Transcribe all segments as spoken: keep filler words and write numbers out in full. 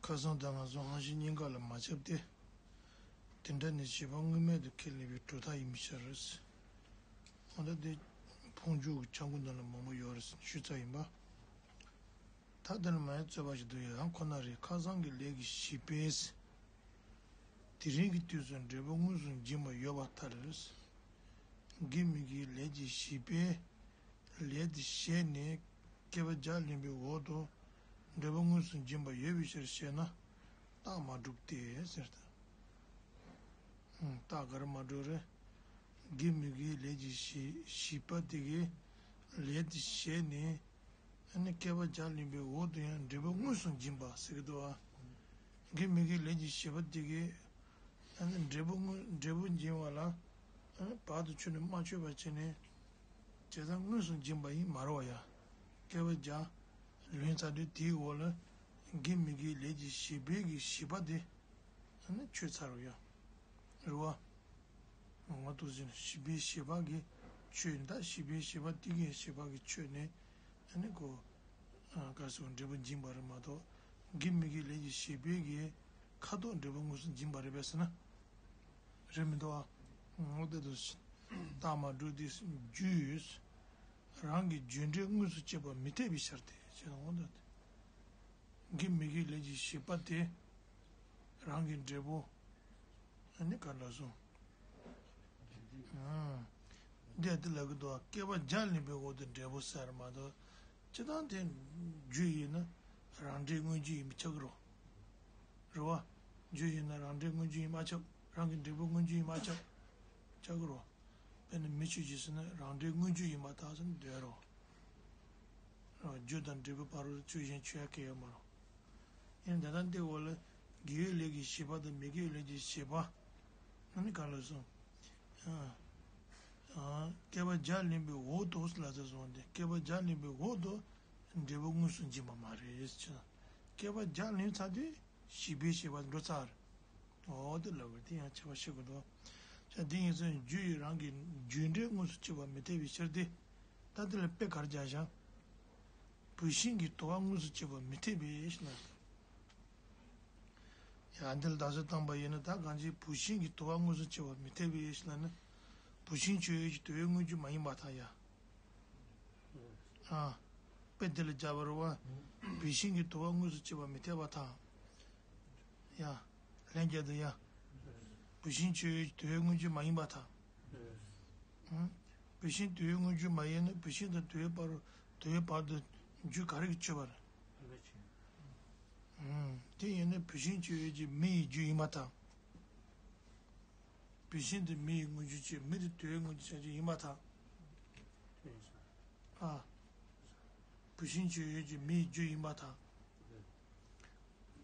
ཁ་སང་དང་ང་ཚོ་ཧང་ཤིང་གཉིས་ཀ་ལ་མ་ཁྱབ་སྟེ། དེ་འདྲ་ནི་བྱིས་པ་སྔོན་མེད་དུ་ཁས་ལེན་པའི་གྲུབ་མཐའ་ཡིན་པའི་ཕྱིར། འོ་ད་དེ་འཕོ་འགྱུར་གྱི་ཆ་འགོད་ནང་ལ་མང་པོ་ཡོད་རེད་ཞུས་ཚར་ཡིན་པ། ད་དེ་ལ་མ་ཡང་རྩོད་པ་ཞིག་འདུག་ཡང་ཁོ་ན་རེ་ཁ་སང་གི་ལས་ཀྱི་བྱིས་པས། དེ་རིང་གི་དུས་སུ་འབྲས་བུ་དངོས་སུ་འབྱིན་པ་ཡོད་པ་ལྟར། དགེ་མི་དགེའི་ལས་ཀྱི་བྱིས་པས། ལས་དེ་བྱས་ནས་བསྐལ་པ་བརྒྱ་ལོན་པའི་འོག་ཏུ་འབྲས་བུ་དངོས་སུ་འབྱིན་པ་ཡོད་པའི་ཕྱིར་ཞེ་ན། རྟགས་མ་གྲུབ་སྟེ་ཟེར་ཏེ། ཨང་། རྟགས་ག་རེ་མ་གྲུབ་རེད། དགེ་མི་དགེའི་ལས་ཀྱི་བྱིས་བྱིས་པ་དེ་གིས་ལས་དེ་བྱས་ནས། ཨ་ནི་བསྐལ་པ་བརྒྱ་ལོན་པའི་འོག་ཏུ་ཡང་འབྲས་བུ་དངོས་སུ་འབྱིན་པ་ཟེར་གྱི་འདུག་ཨ། དགེ་མི་དགེའི་ལས་ཀྱི་བྱིས་པ་དེ་གིས། ཨ་ནི་འབྲས་བུ་དངོས་འབྲས་བུ་འབྱིན་པ་ལ། ཨ་ནི་བར་དུ་ཆོད་ནས་མ་ཆོད་པ་བྱས་ནས། བྱས་ཙང་དངོས་སུ་འབྱིན་པ་ཡིན་མ་རེད་བ་ཡ། བསྐལ་པ་བརྒྱ་ལོན་ཚར་དུས་དེའི་འོག་ལ། དགེ་མི་དགེའི་ལས་ཀྱི་བྱིས་པའི་གི་བྱིས་པ་དེ། ཨ་ནི་ཆོད་ཚར་བ་ཡ། རེད་བ། ང་ཏོག་ཟིན་བྱིས་པའི་བྱིས་པ་གི་ཆོད་ད་བྱིས་པའི་བྱིས་པ་དེ་གི་བྱིས་པ་གི་ཆོད་ནས། ཨ་ནི་ཁོ། ཨ་ག་སོ་འབྲས་བུ་འབྱིན་པ་རེད་མ་གཏོགས། དགེ་མི་དགེའི་ལས་ཀྱི་བྱིས་པའི་གི་ཁ་དོག་འབྲས་བུ་དངོས་སུ་འབྱིན་པ་རེད་པས་ཟེར་ན། རེད་མི་འདུག་ཨ། ངོ་དེ་དུ། རྟགས་མ་གྲུབ་སྟེ་རྒྱུས། རང་གི་རྒྱུ་འབྲས་དངོས་སུ་བྱེད་པ་མི་འཐད་པའི་ཕྱིར་ཏེ་ཞེས་ངོ་འདོད་དེ། དགེ་མི་དགེའི་ལས་ཀྱི་བྱེད་པ་དེ། རང་གི་འབྲས་བུ། ཨ་ནི་ག་ལ་སོང་། ཨང་། འདི་ལྟ་ལབ་ཀྱི་འདུག་བསྐལ་པ་བརྒྱ་ལོན་པའི་འོག་ཏུ་འབྲས་བུ་ཟེར་མ་གཏོགས། སྤྱིར་བཏང་དེ། རྒྱུ་ཡིན་ན། རང་འབྲས་དངོས་རྒྱུ་ཡིན་པས་ཁྱབ་ཀྱི་རེད། རེད་བ། རྒྱུ་ཡིན་ན་རང་འབྲས་དངོས་རྒྱུ་ཡིན་པས་ཁྱབ། རང་གི་འབྲས་བུ་དངོས་རྒྱུ་ཡིན་པས་ཁྱབ། ཁྱབ་ཀྱི་རེད། དཔེར་ན་མི་ཆོས་ཅན་ཟེར་ན་རང་འབྲས་དངོས་རྒྱུ་ཡིན་པར་ཐལ་ཟེར་ནས་འདོད་རོ། རོ། རྒྱུ་དང་འབྲས་བུའི་བར་དུ་ཆོས་གཞན་ཆོས་ཡ་གང་ཡང་ཡོད་མ་རེད། ཡིན་ད་ལྟ་འདི་འོག་ལ། དགེ་བའི་ལས་ཀྱི་བྱེད་པ་དང་མི་དགེ་བའི་ལས་ཀྱི་བྱེད་པ། ཨ་ནི་ག་ལ་སོང་། ཨ། ཨ། བསྐལ་པ་བརྒྱ་ལོན་པའི་འོག་ཏུ་ལ་ཟེར་སོང་སྟེ་བསྐལ་པ་བརྒྱ་ལོན་པའི་འོག་ཏུ་འབྲས་བུ་དངོས་སུ་འབྱིན་པ་མ་རེད་ཟེར། བསྐལ་པ་བརྒྱ་ལོན་ཚར་དུས། བྱིས་པའི་བྱེད་པ་འགྲོ་ཚར། འོ་དེ་ལབ་པ་དེ་ཡང་ཁྱད་པར་ཤེས་དགོས་འདུག་ཤ་དེ་ཡིན་ཙང་རྒྱུ་ཡི་རང་གི་རྒྱུ་འབྲས་དངོས་སུ་བྱེད་པ་མི་འཐད་པའི་ཕྱིར་ཏེ། ད་དེ་ལ་དཔེ་གར་བྱ་བཞག་བུད་ཤིང་གི་དུ་བ་དངོས་སུ་བྱེད་པ་མི་འཐད་པའི་ཕྱིར་ན། ཡང་འདི་ལ་བརྡ་སྤྲོད་བཏང་པ་ཡིན་ན་ད་གང་ཅི་བུད་ཤིང་གི་དུ་བ་དངོས་སུ་བྱེད་པ་མི་འཐད་པའི་ཕྱིར་ན་ནི། བུད་ཤིང་ཆོས་ཡོད་ཀྱི་དུ་བའི་དངོས་རྒྱུ་མ་ཡིན་པར་ཐལ་ཡ། ཨ། དཔེ་འདི་ལ་སྦྱར་བ་རེད་བ། བུད་ཤིང་གི་དུ་བ་དངོས་སུ་བྱེད་པ་མི་འཐད་པར་ཐལ། ཡ། ལན་བརྒྱབ་དུས་ཡ། བུད་ཤིང་ཆོས་ཡོད་ཀྱི་དུ་བའི་དངོས་རྒྱུ་མ་ཡིན་པར་ཐལ། ཨང་། བུད་ཤིང་དུ་བའི་དངོས་རྒྱུ་མ་ཡིན་ན་བུད་ཤིང་དང་དུ་བའི་བར་དུ་དུ་བའི་བར་དུ་རྒྱུ་ག་རེ་གིས་ཆོད་པ་རེད། ཨང་། དེ་ཡིན་ན་བུད་ཤིང་ཆོས་ཡོད་ཀྱི་མི་ཡི་རྒྱུ་ཡིན་པར་ཐལ། བུད་ཤིང་དེ་མི་ཡི་དངོས་རྒྱུ་ཆོས། མི་དེ་དུ་བའི་དངོས་རྒྱུ་ཆོས་ཡིན་པར་ཐལ། ཨ། བུད་ཤིང་ཆོས་ཡོད་ཀྱི་མི་ཡི་རྒྱུ་ཡིན་པར་ཐལ།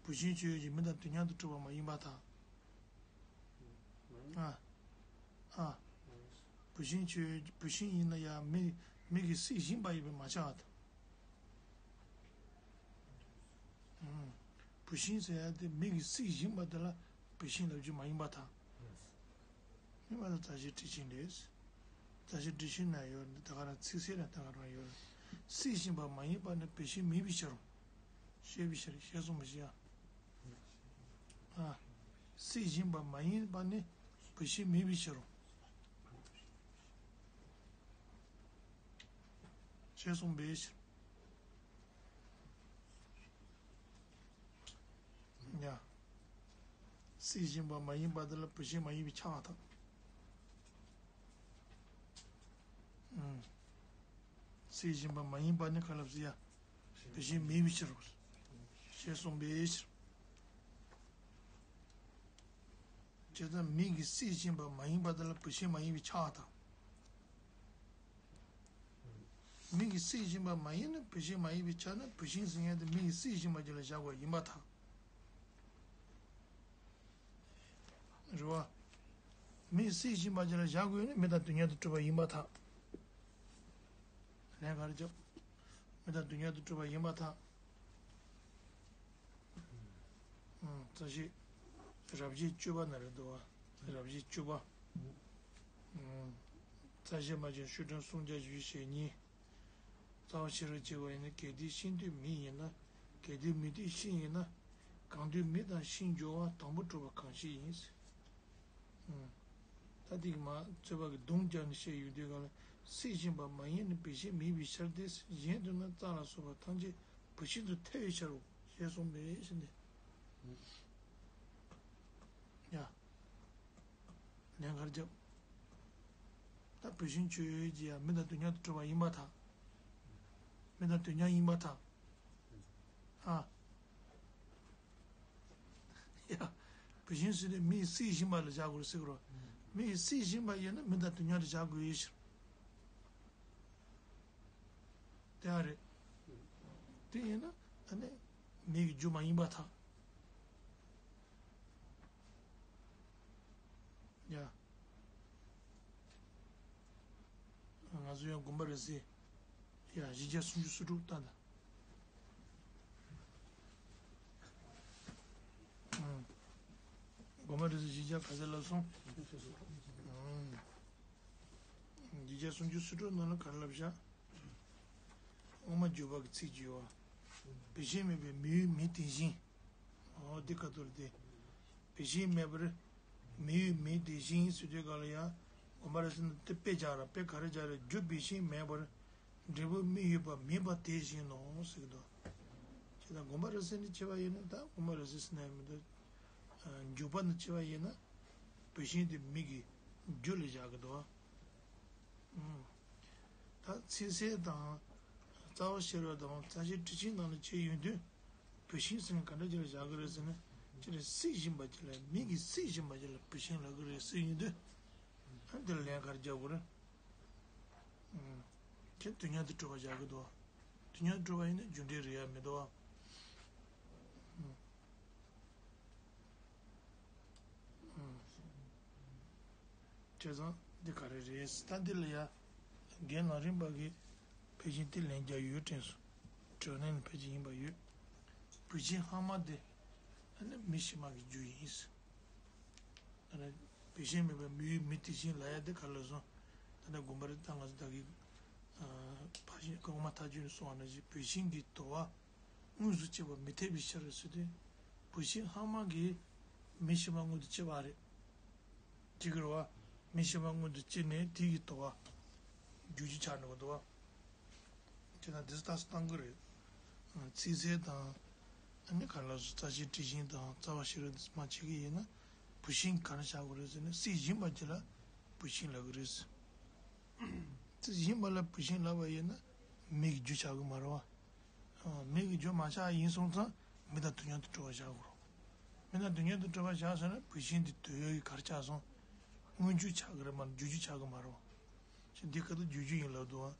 བུད་ཤིང་ཆོས་ཡོད་ཀྱི་མི་དང་དུས་མཉམ་དུ་གྲུབ་པ་མ་ཡིན་པར་ཐལ། ཨ། ཨ། བུད་ཤིང་ཆོས་ཡོད་ཀྱི་བུད་ཤིང་ཡིན་ན་ཡང་མི་མི་གིས་བསྲེགས་བཞིན་པ་ཡིན་པས་མ་ཆགས་པར་ཐལ། ཨང་། བུད་ཤིང་ཟེར་ཡ་དེ་མི་གིས་བསྲེགས་བཞིན་པ་དེ་ལ་བུད་ཤིང་ལབ་རྒྱུ་མ་ཡིན་པར་ཐལ། ཨ་ནི་མ་ད་རྩ་ཤེ་ཊཱིཀ་ཆེན་རེད། རྩ་ཤེ་ཊཱིཀ་ཆེན་ན་ཡོད་ནི་ད་ག་རང་ཚིག་གསལ་ན་ད་ག་རང་ཡོད་རེད། བསྲེགས་བཞིན་པ་མ་ཡིན་པ་ནི་བུད་ཤིང་མིན་པའི་ཕྱིར་རོ། ཞེས་པའི་ཕྱིར་ཞེས་གསུངས་པ་ཞིག་ཡ། ཨ། བསྲེགས་བཞིན་པ་མ་ཡིན་པ་ནི་བུད་ཤིང་མིན་པའི་ཕྱིར་རོ། ཞེས་གསུངས་པའི་ཕྱིར། ཡ། བསྲེགས་བཞིན་པ་མ་ཡིན་པ་དེ་ལ་བུད་ཤིང་མ་ཡིན་པས་ཁྱབ་པར་ཐལ། ཨུམ། བསྲེགས་བཞིན་པ་མ་ཡིན་པ་ནི་ག་ལ་ཟེར་ཡ། བུད་ཤིང་མིན་པའི་ཕྱིར་རོ། ཞེས་གསུངས་པའི་ཕྱིར། བྱས་ཙང་མིག་གིས་བསྲེགས་བཞིན་པ་མ་ཡིན་པ་དེ་ལ་བུད་ཤིང་མ་ཡིན་པས་ཁྱབ་པར་ཐལ། མིག་གིས་བསྲེགས་བཞིན་པ་མ་ཡིན་ན་བུད་ཤིང་མ་ཡིན་པས་ཁྱབ་ན་བུད་ཤིང་ཟེར་མཁན་དེ་མིག་གིས་བསྲེགས་བཞིན་པ་ཅིག་ལ་བཞག་དགོས་ཡིན་པར་ཐལ། རེད་བ། མིག་གིས་བསྲེགས་བཞིན་པ་ཅིག་ལ་བཞག་དགོས་ན་མི་དང་དུས་མཉམ་དུ་གྲུབ་པ་ཡིན་པར་ཐལ། ལན་ག་རེ་རྒྱབ། མི་དང་དུས་མཉམ་དུ་གྲུབ་པ་ཡིན་པར་ཐལ། ཨང་། རྩ་ཤེ། རབ་བྱེད་བཅུ་པ་ན་རེ་འདུག་བ། རབ་བྱེད་བཅུ་པ། ཨང་། རྩ་ཤེ་མ་བྱན་ཤུགས་དྲུང་སུམ་བརྒྱ་བཞི་བཅུ་ཞེ་གཉིས། རྩ་བ་ཤེས་རབ་ཅེས་པ་ཡིན་ན་གལ་ཏེ་ཤིང་དུས་མིག་ཡིན་ན། གལ་ཏེ་མིག་དུས་ཤིང་ཡིན་ན། གང་དུས་མེ་དང་ཤིང་སྦྱོར་བ། དང་པོ་གྲུབ་པ་གང་ཞིག་ཡིན། ཨུམ། ད་དེ་གི་མ་རྩོད་པ་གི་གདུང་རྒྱག་ནས་བཤད་ཡོང་དུས་གང་ལ། སྲེག་བཞིན་པ་མ་ཡིན་ནི་བུད་ཤིང་མེད་པའི་ཕྱིར་ཏེ། གཞན་དུ་ན་རྩྭ་ལ་སོགས་པ་ཐམས་ཅད་བུད་ཤིང་དུ་ཐལ་བའི་ཕྱིར་རོ། ཞེས་གསུངས་པས་ཟེར་ནས། ཡ། ལན་གར་རྒྱབ། ད་བུད་ཤིང་ཆོས་ཅན་ཡང་མེ་དང་དུད་ཉམས་དུ་གྲུབ་པ་ཡིན་པར་ཐལ། མེ་དང་དུད་ཉམས་ཡིན་པར་ཐལ། ཨ། ཡ། བུད་ཤིང་ཟེར་ནས་མེས་སྲེག་བཞིན་པ་ལ་བཞག་དགོས་ཟེར་གི་རོ། མེས་སྲེག་བཞིན་པ་ཡིན་ན་མེ་དང་དུད་ཉམས་ལ་བཞག་དགོས་ཡོད་ཕྱིར། དེ་ཨ་རེད། དེ་ཡིན་ན་ཨ་ནི་མེ་གི་རྒྱུ་མ་ཡིན་པར་ཐལ། ཡ། ང་ཚོ་ཡང་དགོན་པ་རེད་ཟེར། ཡ། བཞི་བརྒྱ་སུམ་ཅུ་སོ་དྲུག་ལྟ་ད། ཨང་། དགོན་པ་རེད་ཟེར་བཞི་བརྒྱ་ག་ཚད་ལབ་སོང་། ཨང་། བཞི་བརྒྱ་སུམ་ཅུ་སོ་དྲུག་ནང་ལ་ག་རེ་ལབ་བཞག་དབུ་མ་འཇུག་པ་གི་ཚིག་ཅིག་ཡོད་བ། བུད་ཤིང་མེད་པར་མེ་ཡོད་མེ་དེ་བཞིན། ཨོ་དེ་ག་ཏོ་རེད་དེ། བུད་ཤིང་མེད་པར་མེ་ཡོད་མེ་དེ་བཞིན་ཟེར་དུས་ག་ལ་ཡ། དགོན་པ་རེད་ཟེར་ན་དེ་དཔེ་བཞག་ར། དཔེ་ག་རེ་བཞག་ར། རྒྱུ་བུད་ཤིང་མེད་པར་འབྲས་བུ་མེ་ཡོད་པ་མེད་པ་དེ་བཞིན་ནོ་ཟེར་གི་འདུག་ཁྱེད་ད་དགོན་པ་རེད་ཟེར་ནས་བྱས་པ་ཡིན་ན་ད་དགོན་པ་རེད་ཟེར་ཟེར་ན་ཡང་མི་འདུག་འཇུག་པ་ནི་བྱས་པ་ཡིན་ན་བུད་ཤིང་དེ་མེ་གི་རྒྱུ་ལ་བཞག་གི་འདུག་ད་ཚིག་གསལ་དང་རྩ་བ་ཤེས་རབ་དང་རྩ་ཤེ་ཊཱིཀ་ཆེན་ནང་ལ་བྱས་ཡོང་དུས་བུད་ཤིང་ཟེར་ན་ག་འདྲ་ཅིག་ལ་བཞག་གི་རེད་ཟེར་ན། ཅི་རེད། སྲེག་བཞིན་པ་ཅིག་ལ། མེ་གིས་སྲེག་བཞིན་པ་ཅིག་ལ་བུད་ཤིང་ལབ་གི་རེད་ཟེར་ཡོང་དུས་ཨ་འདི་ལ་ལན་ག་རེ་རྒྱབ་དགོས་རེད། ཁྱེད་དུད་ཉམས་དུ་གྲུབ་པ་བཞག་གི་འདུག་དུད་ཉམས་གྲུབ་པ་ཡིན་ན་རྒྱུ་འབྲས་རེད་ཡ་མི་འདུག་བ། བྱས་ཙང་འདི་ག་རེ་རེད། ད་འདི་ལ་ཡ་རྒན་ལམ་རིམ་པ་གིས་ཕལ་ཆེར་དེ་ལན་རྒྱག་ཡོད་དྲན་སོང་། དྲི་བ་ནི་ཕལ་ཆེར་ཡིན་པ་ཡོད། བུད་ཤིང་ལྷག་མ་དེ་ཨ་ནི་མེ་ཤི་མ་གི་རྒྱུ་ཡིན། ད་ནི་བུད་ཤིང་མེད་པའི་མེ་ཡོད་མེ་དེ་བཞིན་ལབ་ཡ་དེ་ག་ལ་སོང་། ད་ནི་དགོན་པ་རེད། ད་ང་ཚོ་ད་གི་ཕ་ཤིང་ཀ་མ་ཐག་ཆོད་ནས་གསུངས་པ་ནང་བཞིན་བུད་ཤིང་གི་དུ་བ་དངོས་སུ་སྐྱེ་བ་མི་འཐད་པའི་ཕྱིར་ཟེར་དུས། བུད་ཤིང་ལྷག་མ་གིས་མེ་ཤི་མ་མངོན་དུ་སྐྱེ་བ་རེད། སྐྱེ་གི་རེད་བ། མེ་ཤི་མ་མངོན་དུ་སྐྱེས་ནས་དེ་གི་དུ་བ་རྒྱུ་རྒྱུ་ཆགས་འགྲོ་གི་འདུག་བ། དེ་ན་དེ་ཚོ་ལྟ་ས་བཏང་གི་རེད། ཚིག་གསལ་དང་། ཨ་ནི་ག་ལ་སོ་རྩ་ཤེ་ཊཱིཀ་ཆེན་དང་རྩ་བ་ཤེས་རབ་འདི་མ་བྱེད་ཀྱི་ཡིན་ན། བུད་ཤིང་ག་རེ་བཞག་དགོས་རེད་ཟེར་ན་སྲེག་བཞིན་པ་ཅིག་ལ་བུད་ཤིང་ལབ་གི་རེད། སྲེག་བཞིན་པ་ལ་བུད་ཤིང་ལབ་པ་ཡིན་ན་མེ་གི་རྒྱུ་ཆགས་གི་མ་རེད་བ། མེ་གི་རྒྱུ་མ་ཆགས་ཡིན་སོང་ཙང་མེ་དང་དུད་ཉམས་དུ་གྲུབ་པ་བཞག་དགོས་རེད། མེ་དང་དུད་ཉམས་དུ་གྲུབ་པ་བཞག་ཟེར་ན་བུད་ཤིང་འདི་དུ་བའི་ག་རེ་ཆགས་སོང་། དངོས་རྒྱུ་ཆགས་གི་རེད་མ་རྒྱུ་རྒྱུ་ཆགས་གི་མ་རེད་བ། ཅི་འདི་ཁ་ཐུག་རྒྱུ་རྒྱུ་ཡིན་ལབ་འདུག་བ།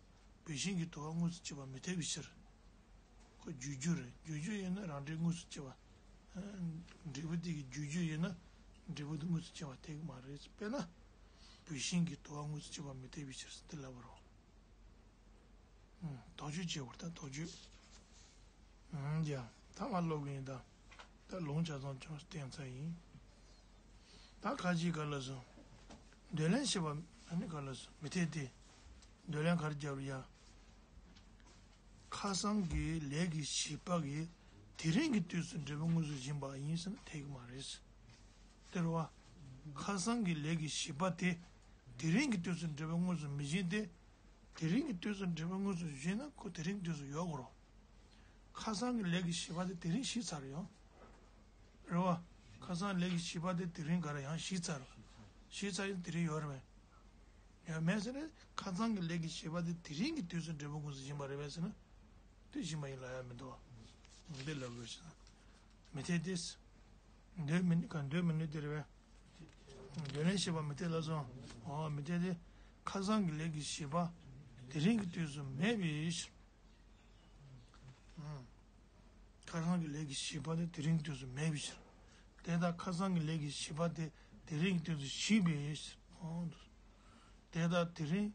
བུད་ཤིང་གི་དུ་བ་དངོས་སུ་སྐྱེ་བ་མི་འཐད་པའི་ཕྱིར། ཁོ་རྒྱུ་རྒྱུ་རེད། རྒྱུ་རྒྱུ་ཡིན་ན་རང་འབྲས་དངོས་སུ་སྐྱེ་བ། འབྲས་བུ་དེ་གི་རྒྱུ་རྒྱུ་ཡིན་ན་འབྲས་བུ་དེ་དངོས་སུ་སྐྱེ་བ་འཐད་གི་མ་རེད། དཔེར་ན། བུད་ཤིང་གི་དུ་བ་དངོས་སུ་སྐྱེ་བ་མི་འཐད་པའི་ཕྱིར་ཟེར་དེ་ལབ་པ་རེད། དོགས་གཅོད་བྱེད་དགོས་རེད་ད་དོགས་གཅོད། ཡ། ད་ང་ཀློག་གི་ཡིན་ད། ད་ལུང་ཆ་ཚང་ཅུང་ཟད་བསྟན་ཚར་ཡིན། ད་ཁ་ཅིག་ག་ལ་སོང་། འདོད་ལན་བྱེད་པ་ཨ་ནི་ག་ལ་སོང་མི་འཐད་དེ། འདོད་ལན་ག་རེ་རྒྱབ་རེད་ཡ། ཁ་སང་གི་ལས་ཀྱི་བྱེད་པ་གིས་དེ་རིང་གི་དུས་སུ་འབྲས་བུ་དངོས་སུ་སྦྱིན་པ་ཡིན་ཟེར་ན་འཐད་གི་མ་རེད། དེ་རེད་བ། ཁ་སང་གི་ལས་ཀྱི་བྱེད་པ་དེ་དེ་རིང་གི་དུས་སུ་འབྲས་བུ་དངོས་སུ་མི་སྦྱིན་ཏེ། དེ་རིང་གི་དུས་སུ་འབྲས་བུ་དངོས་སུ་སྦྱིན་ན་ཁོ་དེ་རིང་གི་དུས་སུ་ཡོད་དགོས་རེད། ཁ་སང་གི་ལས་ཀྱི་བྱེད་པ་དེ་དེ་རིང་ཞིག་ཚར་ཡོང་། རེད་བ། ཁ་སང་ལས་ཀྱི་བྱེད་པ་དེ་དེ་རིང་ག་རེ་ཡང་ཞིག་ཚར། ཞིག་ཚར་ཡིན་དེ་རིང་ཡོད་རེད་པས། ཡང་མེད་ཟེར་ན་ཁ་སང་གི་ལས་ཀྱི་བྱེད་པ་དེ་དེ་རིང་གི་དུས་སུ་འབྲས་བུ་དངོས་སུ་སྦྱིན་པ་རེད་པས་ཟེར་ན། དེ་སྦྱིན་པ་ཡིན་ལབ་ཡ་མི་འདུག་བ། འདི་ལབ་དགོས་ཟེར་ན། མི་འཐད་དེ། འདོད་མི་ནུས་ག་འདོད་མི་ནུས་དེ་རེད་པས། འདོད་ལན་བྱེད་པ་མི་འཐད་ལབ་སོང་། འོ་མི་འཐད་དེ། ཁ་སང་གི་ལས་ཀྱི་བྱེད་པ་དེ་རིང་གི་དུས་སུ་མེད་པའི་ཕྱིར། ཁ་སང་གི་ལས་ཀྱི་བྱེད་པ་དེ་དེ་རིང་གི་དུས་སུ་མེད་པའི་ཕྱིར། དེ་ལྟར་ཁ་སང་གི་ལས་ཀྱི་བྱེད་པ་དེ་དེ་རིང་གི་དུས་སུ་ཞིག་པའི་ཕྱིར། འོ་འདུག་དེ་ལྟར་དེ་རིང་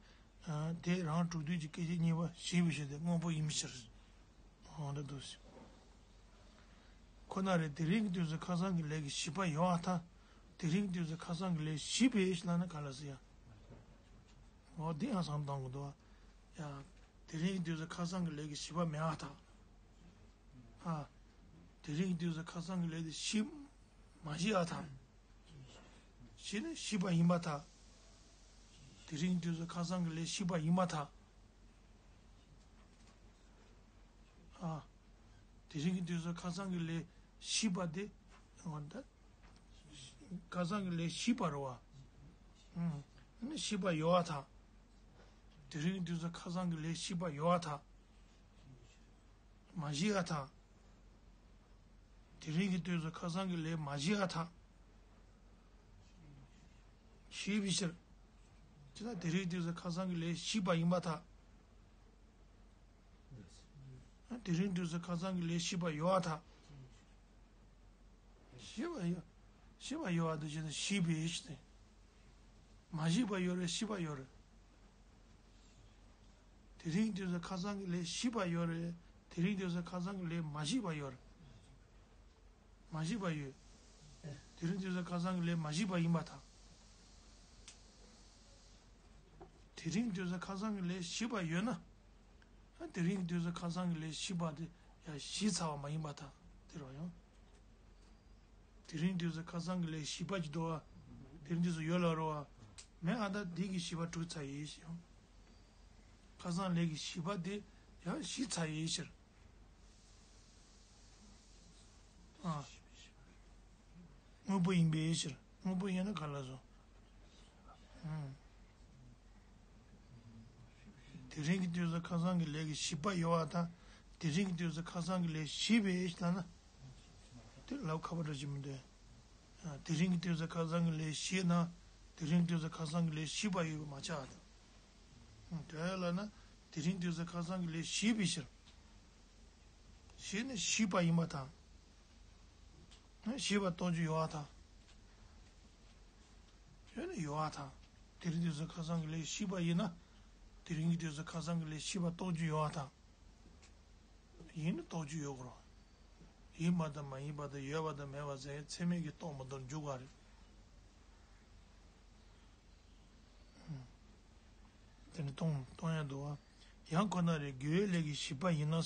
དེ་རང་གྲོལ་དུས་ཀྱི་སྐད་ཅིག་གཉིས་པ་ཞིག་པའི་ཕྱིར་ཏེ་དངོས་པོ་ཡིན་པའི་ཕྱིར། འོ་འདུག་སེ། ཁོ་ན་རེ་དེ་རིང་གི་དུས་སུ་ཁ་སང་གི་ལས་ཀྱི་བྱེད་པ་ཡོད་པར་ཐལ། དེ་རིང་གི་དུས་སུ་ཁ་སང་གི་ལས་ཞིག་པའི་ཕྱིར་ལབ་ན་ག་ལ་ཟེར་ཡ། འོ་འདི་ཡང་བསམ་བཏང་དགོས་འདུག་བ། ཡ། དེ་རིང་གི་དུས་སུ་ཁ་སང་གི་ལས་ཀྱི་བྱེད་པ་མེད་པར་ཐལ། ཨ། དེ་རིང་གི་དུས་སུ་ཁ་སང་གི་ལས་དེ་ཞི་མ་ཞི་ཡ་ཐལ། ཞི་ནི་ཞི་བ་ཡིན་པར་ཐལ། དེ་རིང་གི་དུས་སུ་ཁ་སང་གི་ལས་ཞི་བ་ཡིན་པར་ཐལ། ཨ། དེ་རིང་གི་དུས་སུ་ཁ་སང་གི་ལས་ཞི་བ་དེ། འོ་ད། ཁ་སང་གི་ལས་ཞི་བ་རེད་བ། ཨུམ། ནི་ཞི་བ་ཡོད་པར་ཐལ། དེ་རིང་གི་དུས་སུ་ཁ་སང་གི་ལས་ཞི་བ་ཡོད་པར་ཐལ། མ་ཞི་ཡ་ཐལ། དེ་རིང་གི་དུས་སུ་ཁ་སང་གི་ལས་མ་ཞི་ཡ་ཐལ། ཞི་བའི་ཕྱིར། ཅི་ལྟར་དེ་རིང་གི་དུས་སུ་ཁ་སང་གི་ལས་ཞི་བ་ཡིན་པར་ཐལ། དེ་རིང་དུས་སུ་ཁ་སང་གི་ལས་ཞི་བ་ཡོད་པར་ཐལ། ཞི་བ་ཡོད། ཞི་བ་ཡོད་པ་དེ་བྱས་ན་ཞི་བའི་ཞི་སྟེ། མ་ཞི་བ་ཡོད་རེད། ཞི་བ་ཡོད་རེད། དེ་རིང་དུས་སུ་ཁ་སང་གི་ལས་ཞི་བ་ཡོད་རེད། དེ་རིང་དུས་སུ་ཁ་སང་གི་ལས་མ་ཞི་བ་ཡོད་རེད། མ་ཞི་བ་ཡོད། དེ་རིང་དུས་སུ་ཁ་སང་གི་ལས་མ་ཞི་བ་ཡིན་པར་ཐལ། དེ་རིང་དུས་སུ་ཁ་སང་གི་ལས་ཞི་བ་ཡོད་ན། དེ་རིང་དུས་སུ་ཁ་སང་གི་ལས་ཞི་བ་དེ་ཡང་ཞི་ཚར་བ་མ་ཡིན་པར་ཐལ། དེ་རེད་བ་ཡང་། དེ་རིང་དུས་སུ་ཁ་སང་གི་ལས་ཞི་བ་ཅིག་འདུག་བ། དེ་རིང་དུས་སུ་ཡོད་ལ་རོ་བ། མེད་ཨ་ད་འདི་གི་ཞི་བ་གྲུབ་ཚར་ཡིན་ཞེས་ཡང་། ཁ་སང་ལས་ཀྱི་ཞི་བ་དེ་ཡང་ཞི་ཚར་ཡིན་ཕྱིར། ཨ། དངོས་པོ་ཡིན་པའི་ཕྱིར། དངོས་པོ་ཡིན་ན་ག་ལ་སོང་། ཨང་། དེ་རིང་གི་དུས་སུ་ཁ་སང་གི་ལས་ཀྱི་ཞི་བ་ཡོད་པ་དང་། དེ་རིང་གི་དུས་སུ་ཁ་སང་གི་ལས་ཞི་བའི་ལབ་ན། དེ་ལབ་ཁག་པོ་འདྲ་ཞིག་མི་འདུག་ཨ། དེ་རིང་གི་དུས་སུ་ཁ་སང་གི་ལས་ཞི་ན། དེ་རིང་གི་དུས་སུ་ཁ་སང་གི་ལས་ཞི་བ་ཡོད་པ་མ་ཆགས་དང་། དེ་ལ་ན་དེ་རིང་དུས་སུ་ཁ་སང་གི་ལས་ཞི་བའི་ཕྱིར། ཞི་ནི་ཞི་བ་ཡིན་པ་དང་། ཞི་བ་རྟོགས་རྒྱུ་ཡོད་པ་དང་། ཡོད་ནི་ཡོད་པ་དང་། དེ་རིང་དུས་སུ་ཁ་སང་གི་ལས་ཞི་བ་ཡིན་ན། དེ་རིང་གི་དུས་སུ་ཁ་སང་གི་ལས་ཞི་བ་རྟོགས་རྒྱུ་ཡོད་པ་དང་། ཡིན་ནི་རྟོགས་རྒྱུ་ཡོད་དགོས་རེད། ཡིན་པ་དང་མ་ཡིན་པ་དང་ཡོད་པ་དང་མེད་པ་ཟེར་ཚད་མིན་གྱི་རྟོགས་མི་རྟོགས་འཇུག་པ་རེད། དེ་ནི་སྟོང་སྟོང་ཡང་འདུག་བ། ཡང་ཁོ་ན་རེ་དགེ་བའི་ལས་ཀྱི་ཞི་བ་ཡིན་ནོ།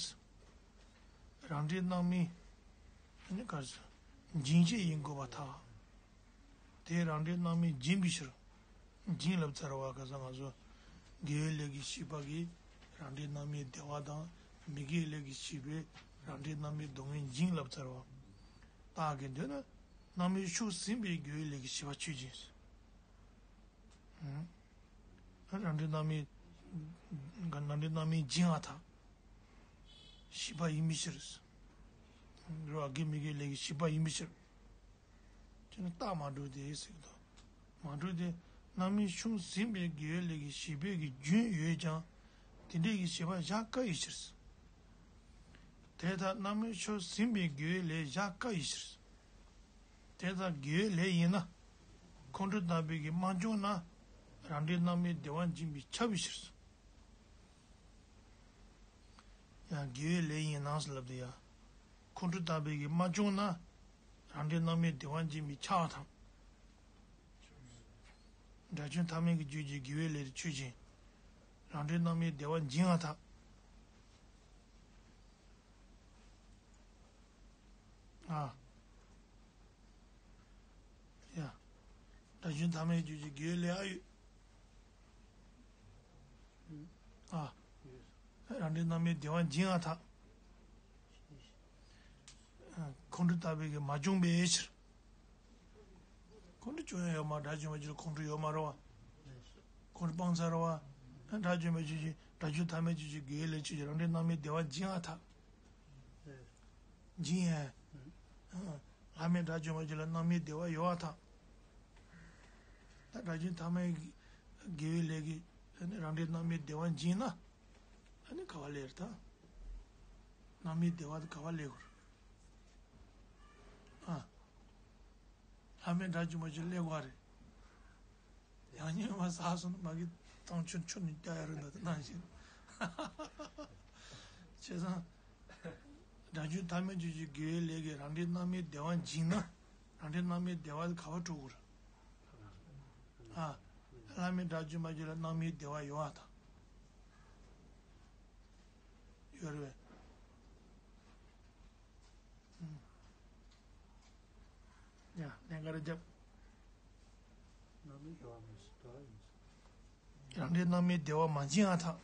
རང་འབྲས་རྣམ་སྨིན། ཨ་ནི་ག་རེ་ཟེར། འབྱིན་བྱེད་ཡིན་དགོས་པར་ཐལ། དེས་རང་འབྲས་རྣམ་སྨིན་འབྱིན་པའི་ཕྱིར། འབྱིན་ལབ་ཚར་བ་ག་ས་ང་ཚོ། དགེ་བའི་ལས་ཀྱི་ཞི་བ་གིས་རང་འབྲས་རྣམ་སྨིན་བདེ་བ་དང་། མི་དགེ་བའི་ལས་ཀྱི་ཞི་བས་རང་འབྲས་རྣམ་སྨིན་སྡུག་བསྔལ་འབྱིན་ལབ་ཚར་བ། རྟགས་ཀྱི་མདོར་ན། རྣམ་སྨིན་ཤུགས་ཟིན་པའི་དགེ་བའི་ལས་ཀྱི་ཞི་བ་ཆོས་ཅན། རང་འབྲས་རྣམ་སྨིན། རང་འབྲས་རྣམ་སྨིན་འབྱིན་པར་ཐལ། ཞི་བ་ཡིན་པའི་ཕྱིར། རེད་བ། དགེ་མི་དགེའི་ལས་ཀྱི་ཞི་བ་ཡིན་པའི་ཕྱིར། ཅེ་ན་རྟགས་མ་གྲུབ་སྟེ་ཟེར་གྱི་འདུག་མ་གྲུབ་སྟེ། རྣམ་སྨིན་ཤུགས་ཟིན་པའི་དགེ་བའི་ལས་ཀྱི་ཞི་བའི་གི་རྒྱུན་ཡོད་ཀྱང་། དེ་འདྲའི་གི་ཞི་བ་བཞག་དཀའ་བའི་ཕྱིར། དེ་ལྟར་རྣམ་སྨིན་ཤུགས་ཟིན་པའི་དགེ་བའི་ལས་བཞག་དཀའ་བའི་ཕྱིར། དེ་ལྟར་དགེ་བའི་ལས་ཡིན་ན། ཁོང་ཁྲོ་དག་པའི་གི་མ་བྱུང་ན། རང་འབྲས་རྣམ་སྨིན་བདེ་བ་འབྱིན་པས་ཁྱབ་པའི་ཕྱིར། ཡང་དགེ་བའི་ལས་ཡིན་ནའང་ལབ་དུས་ཡང་། ཁོང་ཁྲོ་དག་པའི་གི་མ་བྱུང་ན། རང་འབྲས་རྣམ་སྨིན་བདེ་བ་འབྱིན་པས་ཁྱབ་པ་དང་། དགྲ་བཅོམ་ཐ་མལ་གྱི་རྒྱུད་ཀྱི་དགེ་བའི་ལས་ཆོས་ཅན། རང་འབྲས་རྣམ་སྨིན་བདེ་བ་འབྱིན་པར་ཐལ། ཨ། ཡ། དགྲ་བཅོམ་ཐ་མལ་གྱི་རྒྱུད་ཀྱི་དགེ་བའི་ལས་ཨ་ཡོད། ཨ། རང་འབྲས་རྣམ་སྨིན་བདེ་བ་འབྱིན་པར་ཐལ། ཁོང་ཁྲོ་དག་པའི་གི་མ་བྱུང་བའི་ཕྱིར། ཁོང་ཁྲོ་བྱུང་ཡང་ཡོད་མ། དགྲ་བཅོམ་པའི་རྒྱུད་ཁོང་ཁྲོ་ཡོད་མ་རེད་བ། ཁོང་ཁྲོ་སྤངས་ཚར་བ། དགྲ་བཅོམ་པའི་རྒྱུད་ཀྱི་དགྲ་བཅོམ་ཐ་མལ་རྒྱུད་ཀྱི་དགེ་བའི་ལས་ཆོས་ཅན། རང་འབྲས་རྣམ་སྨིན་བདེ་བ་འབྱིན་པར་ཐལ། འབྱིན་ཡང་། བླ་མེད་དགྲ་བཅོམ་པའི་རྒྱུད་ལ་རྣམ་སྨིན་བདེ་བ་ཡོད་པར་ཐལ། ད་དགྲ་བཅོམ་ཐ་མལ་གྱི་དགེ་བའི་ལས་ཀྱི་རང་འབྲས་རྣམ་སྨིན་བདེ་བ་འབྱིན་ན། ཨ་ནི་ག་པར་སླེབས་རེད་ད། རྣམ་སྨིན་བདེ་བ་དེ་ག་པར་སླེབས་དགོས་རེད། ཨ། ལྷ་མིན་དགྲ་བཅོམ་པ་ཅིག་སླེབས་དགོས་རེད། ཡང་ཉེས་པ་བསགས་སོང་ན་མ་གི་སྟོང་ཆུ་ཆུ་ནས་བརྒྱབ་ཡ་རེད་འདུག་དེ་ནང་བཞིན། བྱས་ཙང་། དགྲ་བཅོམ་ཐ་མལ་རྒྱུད་ཀྱི་དགེ་བའི་ལས་ཀྱིས་རང་འབྲས་རྣམ་སྨིན་བདེ་བ་འབྱིན་ན། རང་འབྲས་རྣམ་སྨིན་བདེ་བ་དེ་ག་པར་འགྲོ་དགོས་རེད། ཨ། ལྷ་མིན་དགྲ་བཅོམ་པ་ཅིག་ལ་རྣམ་སྨིན་བདེ་བ་ཡོད་པ་དང་། ཡོད་རེད་པས། ཡ། ལན་ག་རེ་རྒྱབ། རྣམ་སྨིན་བདེ་བ་མེད་ཟེར་དོ་ཡིན། རང་འབྲས་རྣམ་སྨིན་བདེ་བ་མ་འབྱིན་ཡང་ཐལ།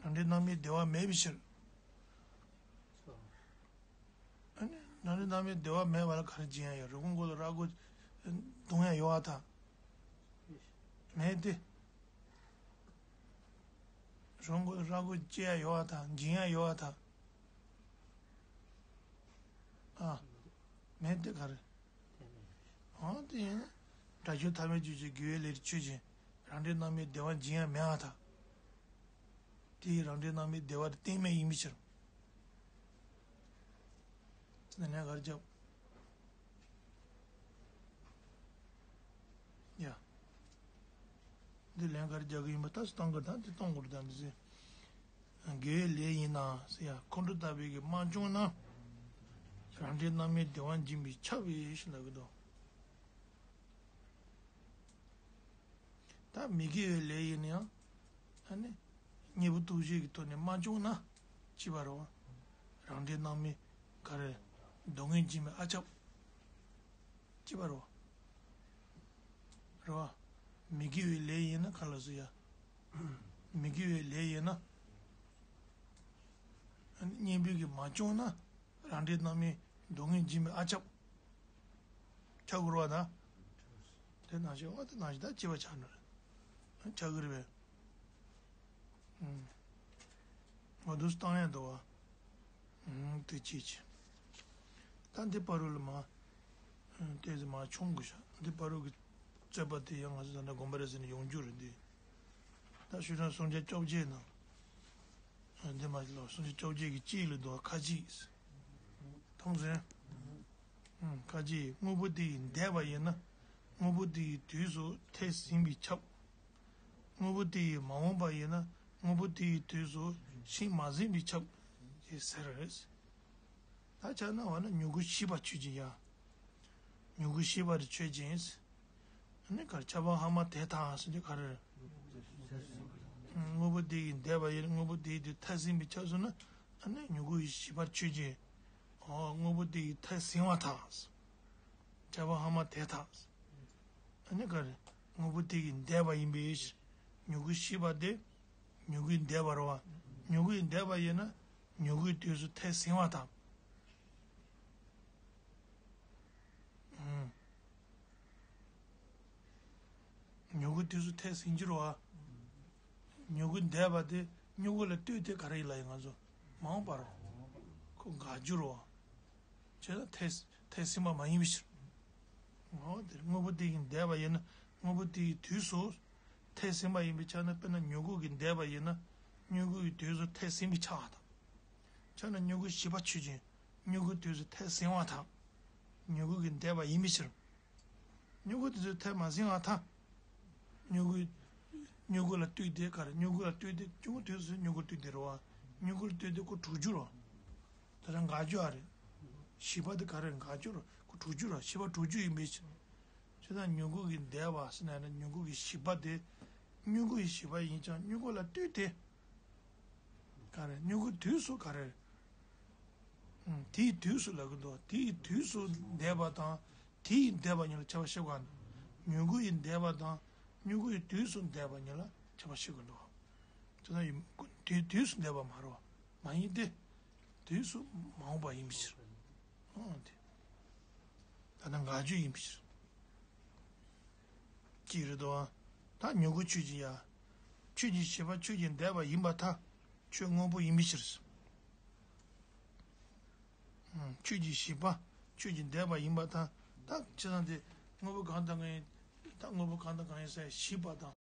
རང་འབྲས་རྣམ་སྨིན་བདེ་བ་མེད་པའི་ཕྱིར། ཨ་ནི་རང་འབྲས་རྣམ་སྨིན་བདེ་བ་མེད་པ་ལ་ག་རེ་འབྱིན་ཡང་ཡོད། རི་བོང་མགོ་ལ་རྭ་མགོ་རྡུང་ཡང་ཡོད་པར་ཐལ། མེད་དེ། རི་བོང་མགོ་ལ་རྭ་མགོ་བཅད་ཡང་ཡོད་པར་ཐལ། འབྱིན་ཡང་ཡོད་པར་ཐལ། ཨ། མེད་དེ་ག་རེ། འོ་དེ་ཡིན་ན། དགྲ་བཅོམ་ཐ་མལ་ཆོས་ཅན། དགེ་བའི་ལས་ལ་ཆོས་ཅན། རང་འབྲས་རྣམ་སྨིན་བདེ་བ་འབྱིན་ཡང་མེད་པར་ཐལ། དེ་ཡི་རང་འབྲས་རྣམ་སྨིན་བདེ་བ་དེ་གཏན་མེད་ཡིན་པའི་ཕྱིར། ཟེར་ནས་ལན་ག་རེ་རྒྱབ། ཡ། འདི་ལན་ག་རེ་རྒྱག་གི་ཡིན་པ་ད་སྟོན་གི། ད་འདི་གཏོང་དགོས་རེད། ད་འདི་ཟེར། དགེ་བའི་ལས་ཡིན་ན་ཟེར་ཡ། ཁོང་ཁྲོ་ལྟ་བུའི་གི་མ་བྱུང་ན། རང་འབྲས་རྣམ་སྨིན་བདེ་བ་འབྱིན་པས་ཁྱབ་པས་ཞེས་ལབ་གི་འདུག་ད་མི་དགེ་བའི་ལས་ཡིན་ན་ཡང་། ཨ་ནི། གཉེན་པོ་ལྟོགས་བཅས་ཀྱི་ཐོག་ནས་མ་བྱུང་ན། ཅི་བ་རོ། རང་འབྲས་རྣམ་སྨིན་ག་རེ། སྡུག་བསྔལ་འབྱིན་པས་ཨ་ཁྱབ། ཅི་བ་རོ། རོ། མི་དགེ་བའི་ལས་ཡིན་ན་ག་ལ་སུ་ཡ། མི་དགེ་བའི་ལས་ཡིན་ན། ཨ་ནི་གཉེན་པོའི་གི་མ་བྱུང་ན། རང་འབྲས་རྣམ་སྨིན་སྡུག་བསྔལ་འབྱིན་པས་ཨ་ཁྱབ། ཆགས་དགོས་རེད་པ་ད། དེ་ནང་བཞིན། འོ་དེ་ནང་བཞིན་ད་སྐྱེ་བ་ཆགས་ནི་རེད། ཆགས་ཀྱི་རེད་པས། འོ་དུས་སུ་བཏང་ཡ་འདུག་པ། དེ་ཅི་ཅི། ད་འདི་བར་དུ་ལ་མ། དེ་ཚོ་མ་ཆུང་དགོས་ཤག་འདི་བར་དུ་གི་རྩོད་པ་དེ་ཡང་ང་ཚོ་ད་ལྟ་དགོངས་པ་རེད་ཟེར་ནས་ཡོང་རྒྱུ་རེད་འདི། ད་ཤུལ་ཙམ་སུམ་བརྒྱ་བཅོ་བརྒྱད་ནང་། འདི་མ་ལོ་སུམ་བརྒྱ་བཅོ་བརྒྱད་ཀྱི་གཅིག་ལ་འདུག་ཁ་ཅིག་མཐོང་སོང་། ཁ་ཅིག་དངོས་པོ་དེ་ཡི་འདས་པ་ཡིན་ན། དངོས་པོ་དེ་ཡི་དུས་སུ་ཐལ་ཟིན་པས་ཁྱབ། དངོས་པོ་དེ་ཡི་མ་འོངས་པ་ཡིན་ན། དངོས་པོ་དེ་ཡི་དུས་སུ་ཤིང་མ་ཟིན་པས་ཁྱབ། ཅེས་ཟེར། ད་ཆ་ན་བ་ན་མྱུ་གུ་ཞིག་པ་ཆོས་ཅན་ཡ། མྱུ་གུ་ཞིག་པ་དེ་ཆོས་ཅན། ཨ་ནི་ག་རེ། ཁྱབ་པ་སྔ་མ་དེ་ལྟར་ཟེར་དུས་ག་རེ། དངོས་པོ་དེ་ཡི་འདས་པ་ཡིན། དངོས་པོ་དེ་ཡི་དུས་ཐལ་ཟིན་པས་ཁྱབ་སོང་ན། ཨ་ནི་མྱུ་གུ་ཞིག་པ་ཆོས་ཅན། འོ་དངོས་པོ་དེ་ཡི་ཐལ་ཟིན་པ་དང་། ཁྱབ་པ་སྔ་མ་དེ་ལྟར། ཨ་ནི་ག་རེ། དངོས་པོ་དེ་ཡི་འདས་པ་ཡིན་པའི་ཕྱིར། མྱུ་གུ་ཞིག་པ་དེ། མྱུ་གུའི་འདས་པ་རེད་པ། མྱུ་གུའི་འདས་པ་ཡིན་ན། མྱུ་གུའི་དུས་སུ་ཐལ་ཟིན་པ་དང་། མྱུ་གུའི་དུས་སུ་ཐལ་ཟིན་རྒྱུ་རེད་པ། མྱུ་གུའི་འདས་པ་དེ་མྱུ་གུ་ལ་ལྟོས་ཏེ་ག་རེ་ཡིན་ལབ་ཡིན་ང་ཚོ། མ་འོངས་པ་རེད་པ། ཁོ་འགག་རྒྱུ་རེད་པ། བྱས་ན་ཐལ་ཐལ་ཟིན་པ་མ་ཡིན་པའི་ཕྱིར། འོ་དེ་དངོས་པོ་དེ་ཡི་འདས་པ་ཡིན་ན། དངོས་པོ་དེ་ཡི་དུས་སུ་ཐལ་ཟིན་པ་ཡིན་པའི་ཆ་ནས། དཔེར་ན་མྱུ་གུ་གི་འདས་པ་ཡིན་ན། མྱུ་གུ་ཡི་དུས་སུ་ཐལ་ཟིན་པའི་ཆ་དང་། ཆ་ན་མྱུ་གུ་ཞིག་པ་ཆོས་ཅན། མྱུ་གུ་དུས་སུ་ཐལ་ཟིན་པ་དང་། མྱུ་གུ་གི་འདས་པ་ཡིན་པའི་ཕྱིར། མྱུ་གུ་དུས་སུ་ཐལ་མ་ཟིན་པ་དང་། མྱུ་གུ། མྱུ་གུ་ལ་ལྟོས་ཏེ་ག་རེ། མྱུ་གུ་ལ་ལྟོས་ཏེ། མྱུ་གུ་དུས་སུ་མྱུ་གུ་ལ་ལྟོས་ཏེ་རེད་པ། མྱུ་གུ་ལ་ལྟོས་ཏེ་ཁོ་གྲུབ་རྒྱུ་རེད་པ། དེ་རང་འགག་རྒྱུ་ཨ་རེད། ཞིག་པ་དེ་ག་རེ། འགག་རྒྱུ་རེད། ཁོ་གྲུབ་རྒྱུ་རེད། ཞིག་པ་གྲུབ་རྒྱུ་ཡིན་པའི་ཕྱིར། བྱས་ཙང་མྱུ་གུ་གི་འདས་པ་ཟེར་ན་ནི། མྱུ་གུ་གི་ཞིག་པ་དེ། མྱུ་གུ་ཡི་ཞིག་པ་ཡིན་ཀྱང་མྱུ་གུ་ལ་ལྟོས་ཏེ། ག་རེ། མྱུ་གུ་དུས་སུ་ག་རེ། ཨང་། དེའི་དུས་སུ་ལབ་ཀྱི་འདུག་དེའི་དུས་སུ་འདས་པ་དང་། དེ་ཡི་འདས་པ་གཉིས་ལ་ཁྱད་པར་ཕྱེ་དགོས། མྱུ་གུ་ཡི་འདས་པ་དང་། མྱུ་གུ་ཡི་དུས་སུ་འདས་པ་གཉིས་ལ་ཁྱད་པར་ཕྱེ་དགོས་འདུག་དེ་ན་ཡིན། དུས་དུས་སུ་འདས་པ་མ་རེད་པ། མ་ཡིན་ཏེ། དུས་སུ་མ་འོངས་པ་ཡིན་པའི་ཕྱིར། ཨང་། དེ། ད་ལྟ་འགག་རྒྱུ་ཡིན་པའི་ཕྱིར། ཅི་རེད་དོ། ད་མྱུ་གུ་ཆོས་ཅན་ཡ། ཆོས་ཅན་ཞིག་པ་ཆོས་ཅན་འདས་པ་ཡིན་པར་ཐལ། ཆོས་དངོས་པོ་ཡིན་པའི་ཕྱིར། ཨང་། ཆོས་ཅན་ཞིག་པ་ཆོས་ཅན་འདས་པ་ཡིན་པར་ཐལ། ད་བྱས་ཙང་དེ་དངོས་པོ་གང་དང་གང་ཡིན། ད་དངོས་པོ་གང་དང་གང་ཡིན་ཟེར་ཞིག་པ་དང་།